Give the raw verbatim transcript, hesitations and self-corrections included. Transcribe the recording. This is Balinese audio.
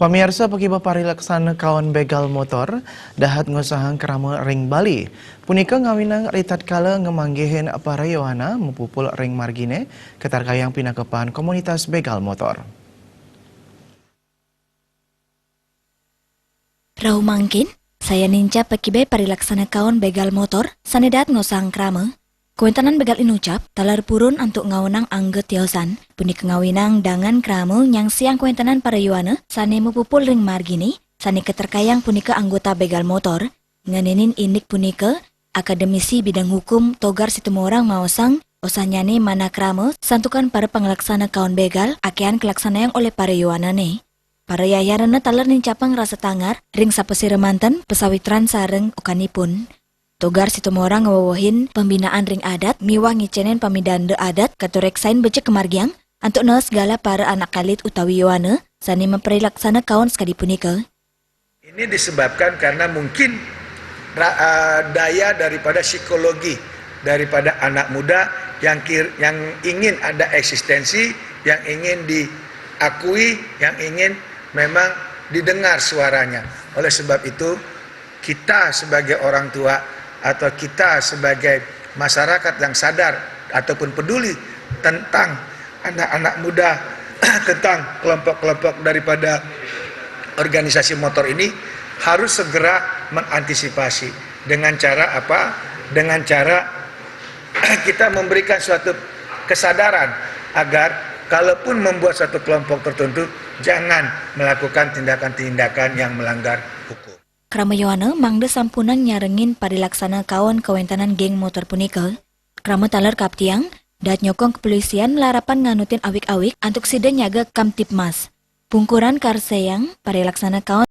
Pamiarsa, pakiba parilaksana kaon begal motor, dahat ngosahang krama ring Bali. Punika ngawinang ritatkala ngamanggihin para yowana mapupul ring margine, katarkayang pinaka paan komunitas begal motor. Rauh mangkin, sayan nincap pakiba parilaksana kaon begal motor, sane dahat ngosahang krama. Kawéntenan begal inucap, taler purun antuk ngaonang angga tiosan, punika ngawinang dangan krama nyangsiang kawéntenan para yowana sane mapupul ring margine, sane katarkayang punika anggota begal motor. Ngenenin indik punika, akademisi bidang hukum Togar Situmorang maosang, osahnyane manah krama, santukan para panglaksana kaon begal akehan kalaksanayang olih para yowanane. Para yayanrena taler nincapang rasa tangar ring sapasira manten, pasawitran sareng okanipun. Togar Situmorang ngwewehin pembinaan ring adat miwah ngicenin pamidanda adat katureksain becik kamargiang antuk naas galah para anak alit utawi yowana sane maparilaksana kaon sakadi punika. Ini disebabkan karena mungkin ra- eh, daya daripada psikologi daripada anak muda yang kir- yang ingin ada eksistensi, yang ingin diakui, yang ingin memang didengar suaranya. Oleh sebab itu, kita sebagai orang tua atau kita sebagai masyarakat yang sadar ataupun peduli tentang anak-anak muda, tentang kelompok-kelompok daripada organisasi motor ini, harus segera mengantisipasi. Dengan cara apa? Dengan cara kita memberikan suatu kesadaran agar kalaupun membuat suatu kelompok tertentu, jangan melakukan tindakan-tindakan yang melanggar hukum. Krama yowana mangda sampunang nyarengin parilaksana kaon kawéntenan geng motor punika. Krama taler kaptiang, dahat nyokong kapolisian malarapan nganutin awig-awig antuk sida nyaga Kamtibmas. Pungkuran karseang parilaksana kaon